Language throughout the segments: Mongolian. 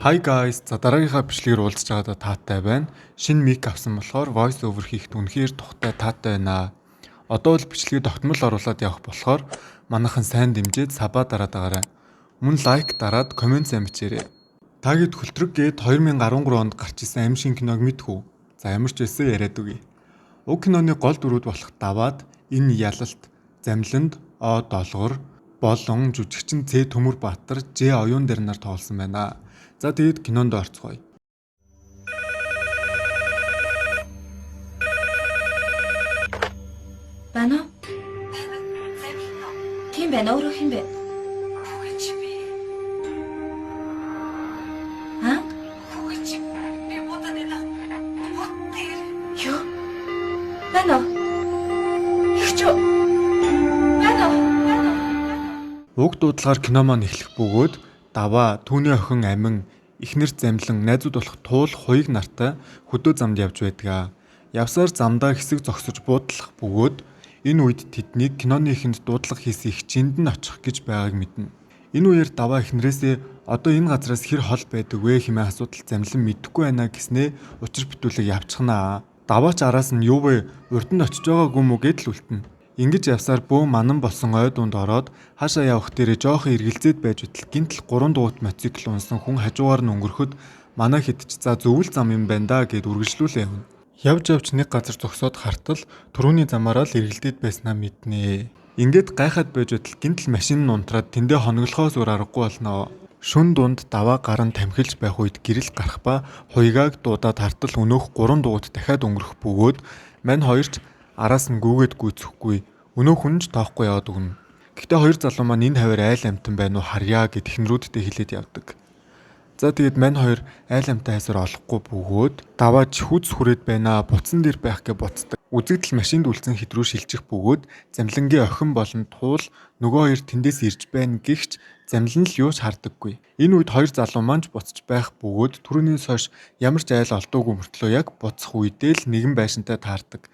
Hi guys. За дараагийнхаа бичлэгээр уулзж байгаадаа таатай байна. Шинэ mic авсан болохоор voice over хийхэд үнэхээр тухтай таатай байна. Одоо л бичлэгээ тогтмол оруулаад явах болохоор манайхан сайн дэмжиж sub аа дараад байгаарай. Мөн like дараад comment сайн бичээрэй. Та хэд Хөлтрөг гээд 2013 онд гарч исэн аймшгийн киног мэдэх үү? За ямар ч байсан яриад үгүй. Уг киноны гол дүрүүд болох Даваад, Энэ Ялалт, Замланд, О Долгор, болон жүжигчин Ц Төмөр Баатар, Ж Оюун Дэрнаар тоглосон байна. За тэгээд кинонд орцгоё. Байна уу? Тийм байна. Өөрөө хэн бэ? Хүүхэн чи би. Аа? Хүүхэн чи би будаад байна. Бут дээр. Юу? Байна уу? Их ч үү? Байна уу? Байна уу? Уг дуудлагаар кино маань эхлэх бөгөөд Даваа, түүний охин Амин, эхнэр Замлан, найзууд болох Туул, Хуйг нартай хөдөө замд явж байдаг. Явсаар замдаа хэсэг зогсож буудлах бөгөөд энэ үед тэднийг киноны эхэнд дуудлага хийсэн эгчинд нь очих гэж байгааг мэднэ. Энэ үеэр Даваа эхнэрээсээ одоо энэ газраас хэр хол байдаг вэ хэмээн асуудал Замлан мэдэхгүй байна гэснээ учир битүүлэг явчихнаа. Даваа ч араас нь юу вэ урд нь очиж байгаагүй мүү гэдэл үлтэнэ. Ингэж явсаар бөөн манан болсон ой дунд ороод хаашаа явах дээрээ жоохон эргэлзээд байж байтал гинтл 3 дугуйт мотоцикл унсан хүн хажуугаар нь өнгөрөхөд манай хэд ч за зөв л зам юм байна да гэд үргэлжлүүлээ явна. Явж явж нэг газар зогсоод хартал түрүүний замаараа л эргэлдээд байснаа мэднэ. Ингээд гайхаад байж байтал гинтл машин нь унтраад тэндээ хоноглохоос өөр аргагүй болно. Шүн дунд даваа гар нь тамхилж байх үед гэрэл гарах ба хуйгааг дуудаад хартал өнөөх 3 дугуйт дахиад өнгөрөх бөгөөд мань хоёрч араас нь гүгээд гүйцэхгүй өнөөх хүн ч тоохгүй яваад өгнө. Гэхдээ хоёр залуу маань энэ хавар айл амтан байна уу харьяа гэд эхнэрүүдтэй хэлээд явдаг. За тэгээд мань хоёр айл амтан хайсаар олохгүй бөгөөд даваа чихүүц хүрээд байна буцан дээр байх гэж буцдаг. Үзэгдэл машинд үлдсэн хэд рүү шилжих бөгөөд замлангийн охин болон туул нөгөө хоёр тэндээс ирж байна гихч замлан л юу ч хардаггүй. Энэ үед хоёр залуу маань ч буцаж байх бөгөөд түрүүнээс хойш ямар ч айл олдоогүй мөртлөө яг буцах үедээ л нэгэн байшинтай таардаг.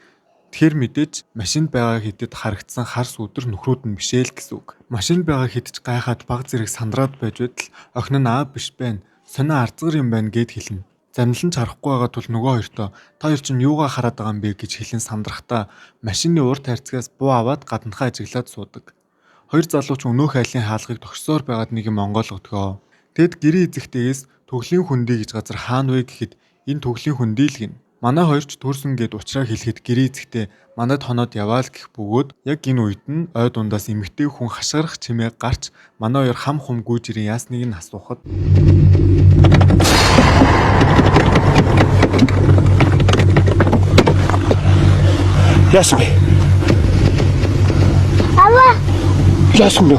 Тэгэхээр мэдээж машинд байгаа хэдэд харагдсан хар сүүдэр нөхрүүд нь биш ээ л гэсэн үг. Машинд байгаа хэд ч гайхаад баг зэрэг сандраад байж байтал охин нь аа биш байна. Сонио арзгар юм байна гэд хэлнэ. Замлан ч харахгүй байгаа тул нөгөө хоёртоо та хоёр чинь юугаа хараад байгаа юм бэ гэж хэлэн сандрахтаа машины урд хайрцагаас буу аваад гаднахаа ажиглаад суудаг. Хоёр залуу ч өнөөх айлын хаалгыг тохирсоор байгаад нэг юм онгойлгодгоо. Тэд гэрээ эзэгтэйгээс төглийн хөндий гэж газар хаана вэ гэхэд энэ төглийн хөндий л гин. Манай хоёр ч төрсөн гэд уучраа хэлэхэд гэрээ эзэгтэй манад хоноод яваал гэх бөгөөд яг энэ үед нь ой дундаас эмэгтэй хүн хашгирах чимээ гарч манай хоёр хам хум гүйж ирэн яасныг нь асуухад Яасан бэ? Аваа. Яасан бэ?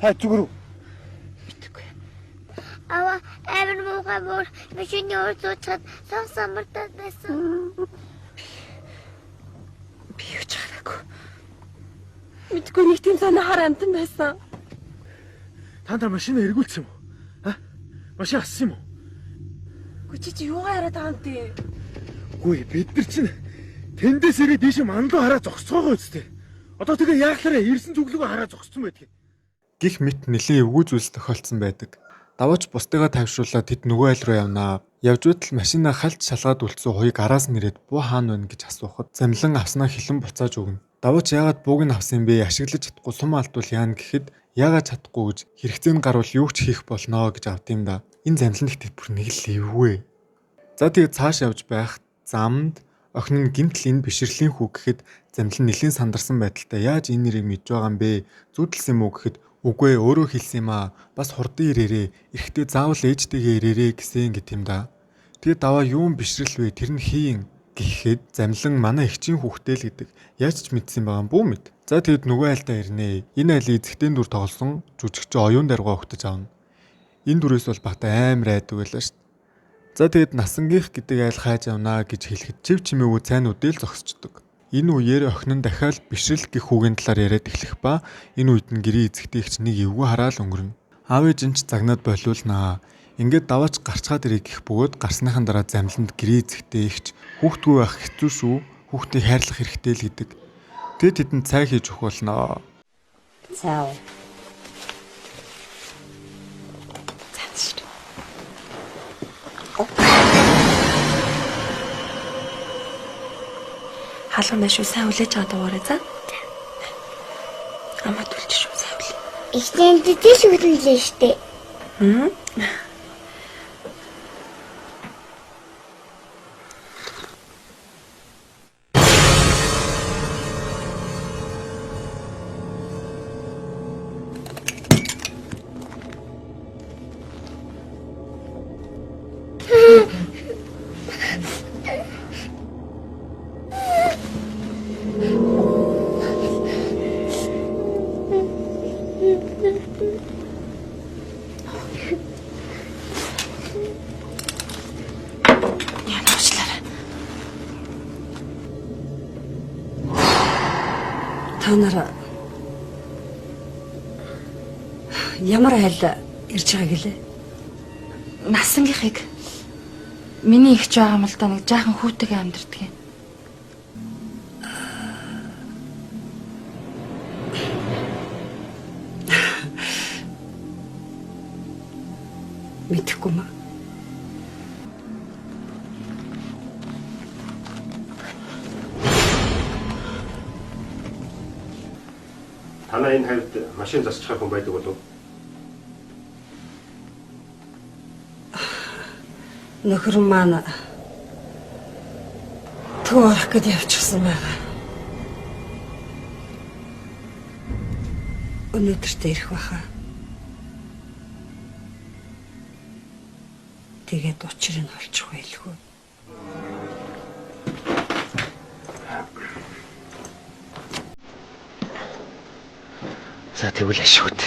Та зүгээр үү? Мэдэхгүй. Аваа амар муухай мөр машины урд суучихад цонх самбартаад байсан. Би юу ч хараагүй. Мэдгүй нэг тийм сонио хар амтан байсан. Та нар машина эргүүлсэн юм уу? А? Машин ассан юм уу? Үгүй чи чи юугаа яриад байгаа юм бэ? Үгүй бид нар чинь тэндээс ирээд ийш манлуу хараа зогсоогоо үстэй. Одоо тэгээ яахлаарэ ирсэн зүглэгөө хараа зогссон байдгийг. гих мэт нэлээд эвгүй зүйлс тохиолдсон байдаг. Даваач бусдыгаа тайвшруулаад тэд нөгөө айл руу явнаа. Явж байтал машина хальт шалгаад үлдсэн хуйг араас нь ирээд буу хаана байна гэж асуухад замлан авснаа хилэн буцааж өгнө. Даваач яагаад бууг нь авсан юм бэ? Ашиглаж чадахгүй сум алдвал яана гэхэд яагаад чадахгүй гэж хэрэгцээ нь гарвал юу ч хийх болно гэж авд юм да. Энэ замлан ихтэй бүр нэг л эвгүй. За тэгээд цааш явж байх замд охин нь гинтл энэ бишрэлийн хүү гэхэд замлан нэлийн сандарсан байдалтай яаж энэ нэрийг мэдж байгаа юм бэ? Зүүдэлсэн юм уу гэхэд үгүй ээ өөрөө хэлсэн юм аа. Бас хурдан ирээрээ. Эрэхтэй заавал ээжтэйгээ ирээрээ гэсэн гэт юм да. Тэгээд даваа юун бишрэл вэ? Тэр нь хийн гэхэд замлан манай эгчийн хүүхдээ л гэдэг. Яаж ч мэдсэн байгаа юм бүү мэд. За тэгэд нөгөө айлдаа ирнэ. Энэ айлын эзэгтэй дүр тоглосон жүжигчин оюун даргаа өгтөж авна. Энэ дүрээс бол бата амар айдаг байлаа шүү дээ. За тэгэд насангийнх гэдэг айл хайж явнаа гэж хэлэхэд чив чимээгүй цайн үдэл зогсчдөг. Энэ үеэр охин нь дахиад бишрэл гэх хүүгийн талаар яриад эхлэх ба энэ үед нь гэрээ эзэгтэй эгч нэг эвгүй хараал өнгөрнө. Аав ээж нь ч загнаад болиулнаа. Ингээд даваач гарчгаад ирээ гэх бөгөөд гарсныхан дараа замланд гэрээ эзэгтэй эгч хүүхдгүй байх хэцүү шүү. Хүүхдийг хайрлах хэрэгтэй л гэдэг. Тэгээд тэдэнд цай хийж өгөх болно. Цаав. Цааш. Хаалга байна шүү. Сайн хүлээж аваад дугаарай за. Амаа түлж шүү. Сайн хүлээ. Ихтэй тийш хүлээлээ штэ. Яа уучлаарай. Та нар ямар айл ирж байгаа гэлээ? Насангийнхыг миний ихч байгаа юм л да, нэг жаахан хүүтэйгээ амьдэрдэг юм. Мэдэхгүй маа. Танай энэ хавьд машин засчих хүн байдаг болов уу? Нөхөр маань төв орох гээд явчихсан байгаа. Өнөөдөртөө ирэх байхаа. Тэгээд учрыг нь олчих байлгүй. За тэгвэл ашигт.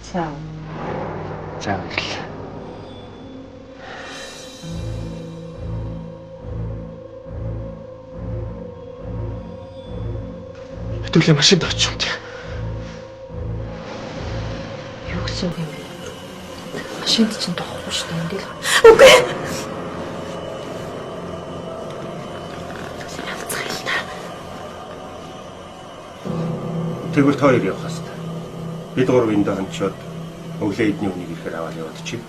За. За баярлалаа. Хэдүүлээ машинд очих юм тий. Юу гэсэн үг юм бэ? Машинд чинь тухгүй шүү дээ. Энд л. Үгүй. Ялцгаа л та. Тэгвэл та хоёр явах хэвээр. Бид гурав энд хончоод өглөө эдний үнийг ирэхээр аваад яваад чи.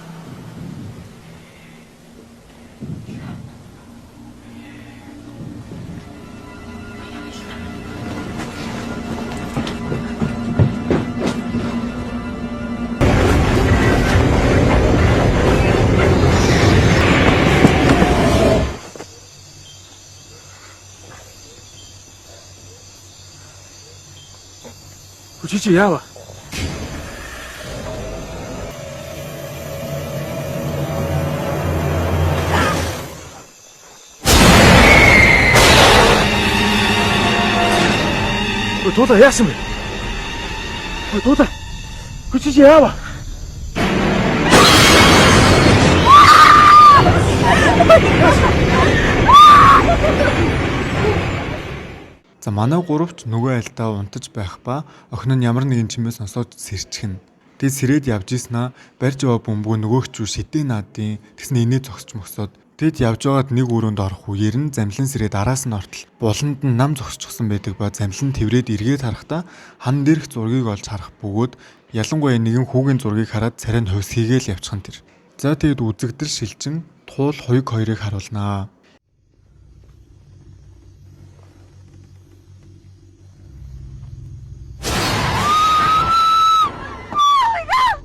Чи чи яава? Өө туула яасан бэ? Өө туула. Хөө чи чи яава? За манай гуравч нөгөө айлдаа унтаж байх ба охин нь ямар нэгэн чимээ сонсоод сэрчихнэ. Тэгээд сэрээд явж ийснаа барьж яваа бөмбөгөө нөгөө хчүү шидэ наадын тэгснэ инээ зогсч мөксөөд тэд явж байгаад нэг өрөөнд орох үеэр нь замлан сэрээд араас нь ортол буланд нь нам зогсчихсон байдаг ба замлан тэврээд эргээд харахтаа хан дээрх зургийг олж харах бөгөөд ялангуяа нэгэн хүүгийн зургийг хараад царай нь хувьс хийгээл явчихсан тэр. За тэгээд үзэгдэл шилжин туул хуйг хоёрыг харуулнаа.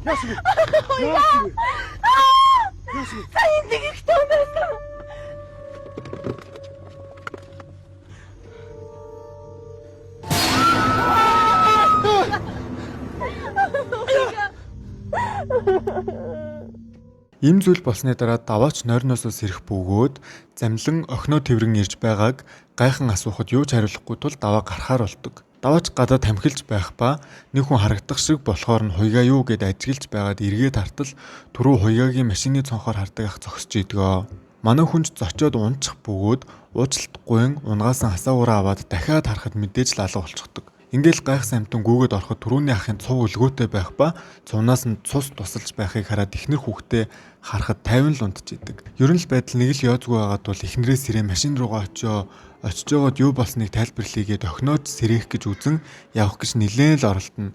Яасан бэ? Яасан бэ? Яасан бэ? Та энд нэг их тоо байсан. Ийм зүйл болсны дараа даваач нойрноосоо сэрэх бөгөөд замлан охиноо тэврэн ирж байгааг гайхан асуухад юу ч хариулахгүй тул даваа гарахаар болдог. Даваач гадаа тамхилж байх ба нэг хүн харагдах шиг болохоор нь хуйгаа юу гэд ажиглаж байгаад эргээд хартал түрүү хуйгагийн машины цонхоор хардаг ах зогсож идгөө. Манай хүнч зочоод унчих бөгөөд уучлалтгүйн унгаасан асаагаараа аваад дахиад харахад мэдээж л алга болчихдог. Ингээл гайхсан амтан гүгээд ороход түрүүний ахын цув өлгөөтэй байх ба цунаас нь цус тусалж байхыг хараад эхнэр хүүхдээ харахад 50 л унтж идэг. Ер нь л байдал нэг л ёозгүй байгаад бол эхнэрээ сэрээ машин руугаа очио очиж байгаад юу болсныг тайлбарлая гээд охиноо ч сэрээх гэж үзэн явах гэж нилээн л оролдоно.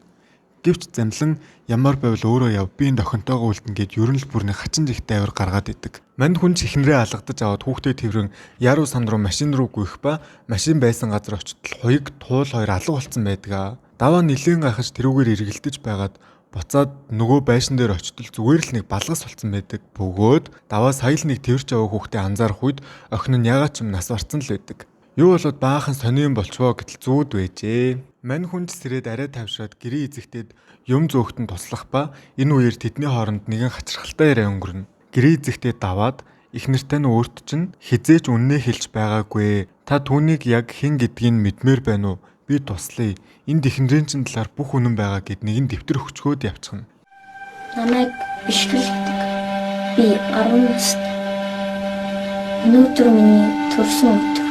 Гэвч Замлан ямар байвал өөрөө яв, би энд охинтойгоо үлдэн гэд ер нь л бүр нэг хачин жигтэй авир гаргаад идэг. Манд хүн ч эхнэрээ алгадаж аваад хүүхдээ тэрвэн яруу сан руу машин руу гүйх ба машин байсан газар очтол хуйг туул хоёр алга болцсон байдаг. Даваа нилээн гайхаж тэрүүгээр эргэлдэж байгаад буцаад нөгөө байшин дээр очтол зүгээр л нэг балгас болцсон байдаг. Бөгөөд даваа сая л нэг тэрч аваа хүүхдээ анзаарах үед охин нь ягаад ч юм нас барцсан л байдаг. Юу болоод баахан сонио юм болчвоо гэтэл зүүд байжээ. Мань хүн ч сэрээд арай тавшаад гэрээ эзэгтэд юм зөөхтөн туслах ба энэ үеэр тэдний хооронд нэгэн хачирхалтай яриа өнгөрнө. Гэрээ эзэгтэд даваад их нэртэй нь өөрт чинь хизээч үннээ хэлж байгаагүй. Та түүнийг яг хэн гэдгийг мэдмээр байна уу? Би туслая. Энд эхнэрийн чинь талаар бүх үнэн байгаа гэд нэгэн дэвтэр өгчгөөд явчихна. Намайг бишгэл гэдэг. Би 10 настай. Өнөөдөр миний төрсөн өдөр.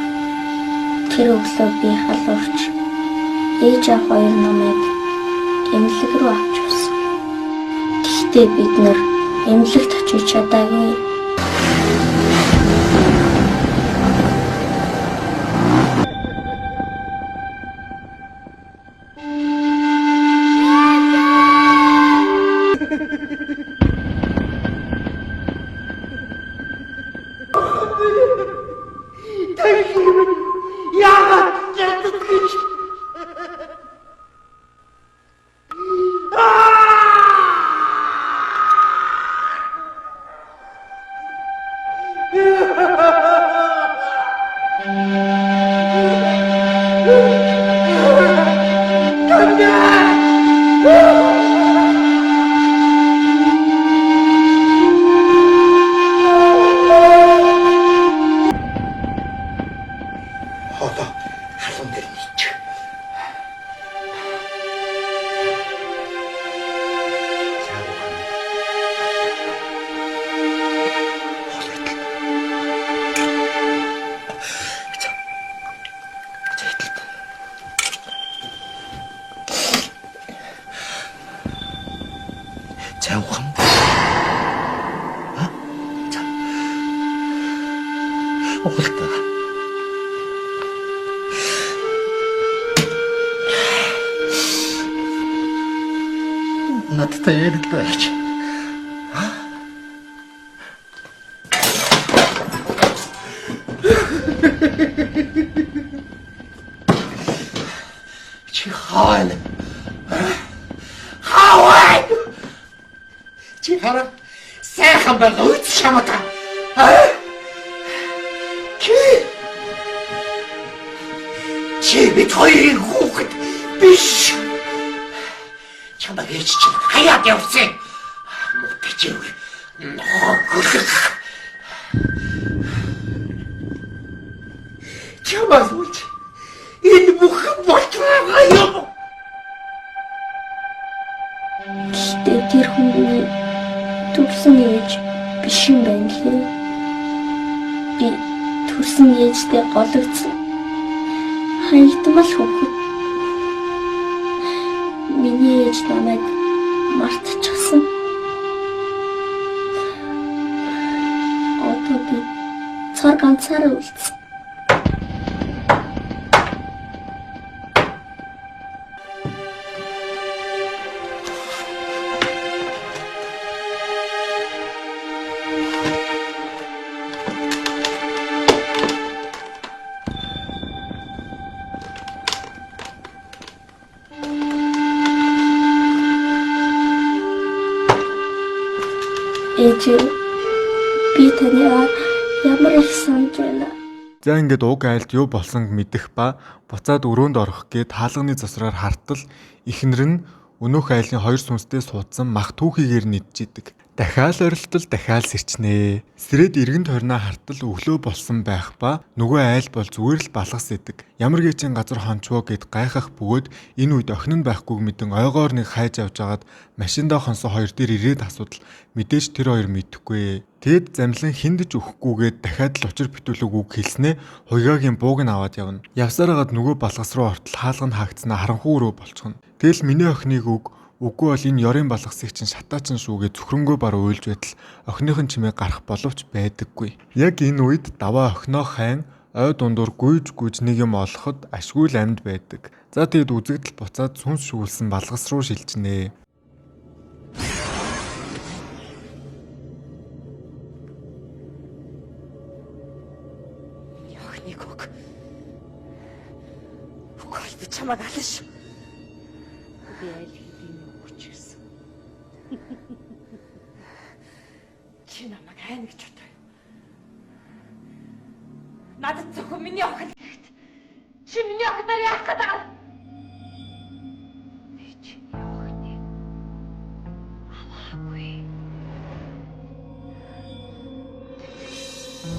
Тэр өглөө би халуурч ээж аав хоёр намайг эмнэлэг рүү авч явсан. Гэхдээ бид нэр эмнэлэгт очиж чадаагүй. Одоо халуун дээр нийчих. За ухам. А? За. Угалтай. Надтай ярилцаач. Чи хаана? Хаавай! Чи хараа сайхан байгаа үз шамата. Чи Чи бид хоёрын хүүхэд биш. Чамайг ээж чинь хаяад явсан. Муутай чи нохоо гүрэх. Чамаас үлж энэ бүхэн болж байгаа юм. Гэхдээ тэр хүн миний төрсөн ээж биш юм байна лээ. Би төрсөн ээжтэй гологдсон. Хаягдмал хүүхэд. Миний ээж намайг мартчихсан. Одоо би цар ганцаараа үлдсэн. Ээж би таныг ямар их санаж байна. За ингээд уг айлд юу болсонг мэдэх ба буцаад өрөөнд орох гээд хаалганы засраар хартал эхнэр нь өнөөх айлын хоёр сүнстэй суудсан мах түүхийгээр нэгжидэг. Дахиад орилтол дахиад сэрчнэ. Сэрэд эргэн тойрноо хартал өглөө болсон байх ба нөгөө айл бол зүгээр л балгас идэг. Ямар гэжин газар хончвоо гэд гайхах бөгөөд энэ үед охин нь байхгүйг мэдэн ойгоор нэг хайж авч агаад машиндаа хонсон хоёр дээр ирээд асуудал мэдээж тэр хоёр мэдэхгүй. Тэгэд замлан хиндэж өгөхгүйгээд дахиад л учир битүүлэг үг хэлснээ хуйгагийн бууг нь аваад явна. Явсаар хагаад нөгөө балгас руу ортол хаалга нь хаагдсанаа харанхуй өрөө болчихно. Тэгэл миний охиныг өг. Үгүй бол энэ ёрын балгасыг чинь шатаачин шүүгээ зөвхөрөнгөө бар уйлж байтал охиных нь чимээ гарах боловч байдаггүй. Яг энэ үед даваа охиноо хайн ой дундуур гүйж гүйж нэг юм олоход ашгүй л амьд байдаг. За тэгэд үзэгдэл буцаад сүнс шүглсэн балгас руу шилжинэ. Миний охиныг өг. Үгүй бол би чамайг ална шүү. Би аль хэдийн өгч гисэн. Чи намайг хайна гэж бодоо юу? Надад зөвхөн миний охин хэрэгтэй. Чи миний охиноор яах гээд байгаа юм? Би чиний охиныг аваагүй.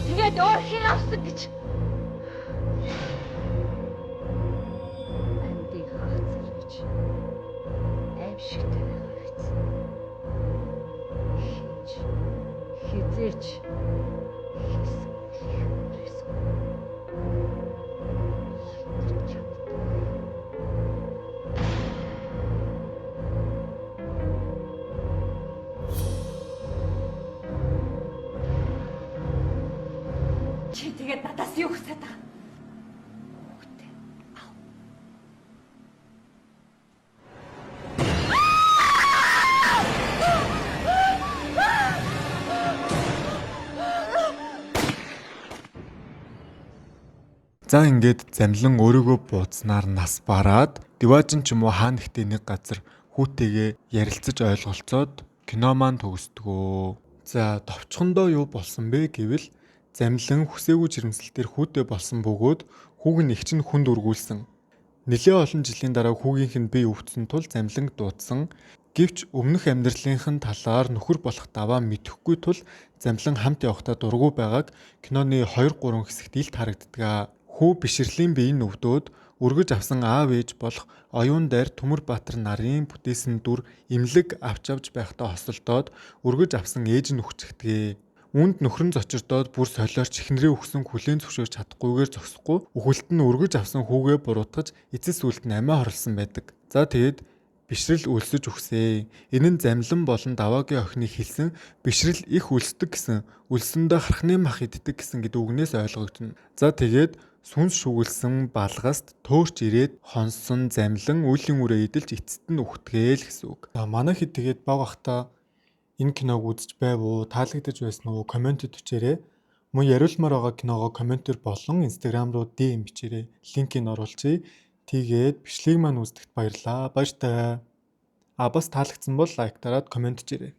Тэгээд өөр хэн авсан гэж. Амьдын хагацар гэж аимшигтай байгаа биз. Хинч хизээч хийсэн үлгэрээс холдож чаддаггүй. Чи тэгээд надаас юу хүсээд байгаа юм? Хүүхдээ ав. За ингээд замлан өөрийгөө бууцнаар нас бараад диваажин ч юм уу хаа нэгтээ нэг газар хүүтэйгээ ярилцаж ойлголцоод кино маань төгсдгөө. За товчхондоо юу болсон бэ гэвэл замлан хүсээгүй жирэмслэл дээр хүүтэй болсон бөгөөд хүүг нь эгч нь хүнд өргүүлсэн. Нэлээ олон жилийн дараа хүүгийнх нь бие өвдсөн тул замланг дуудсан. Гэвч өмнөх амьдралынх нь талаар нөхөр болох даваа мэдэхгүй тул замлан хамт явахдаа дургүй байгааг киноны 2 3 хэсэгт илт харагддаг. Хүү бишрэлийн бие нь өвдөөд өргөж авсан аав ээж болох оюун дайр Төмөрбаатар нарын бүтээсэн дүр имлэг авч авч байхдаа хосолдоод өргөж авсан ээж нь үхчихдэг. Үүнд нөхөр нь зочирдоод бүр солиорч эхнэрээ өгсөн хүлээн зөвшөөрч чадахгүйгээр зогсохгүй үхэлт нь өргөж авсан хүүгээ буруутгаж эцэс сүлд нь амиа хорлсон байдаг. За тэгээд бишрэл өлсөж үхсэн. Энэ нь замлан болон даваагийн охины хэлсэн бишрэл их өлсдөг гэсэн өлсөндөө хархны мах иддэг гэсэн гэдэг үгнээс ойлгогдоно. За тэгээд сүнс шүглсэн балгаст төөрч ирээд хонсон замлан үлийн үрээ эдэлж эцэст нь үхтгээл гэсэн үг. За манай хэд тэгээд баг бахта энэ киног үзэж байв уу? Таалагдаж байсан уу? Комментэд бичээрэй. Мөн яриулмаар байгаа киногоо комментээр болон Instagram руу DM бичээрэй. Линкийг оруулчихъя. Тэгээд бичлэгийг маань үздэхт баярлалаа. Баяртай. А бас таалагдсан бол лайк дараад коммент хийрэй.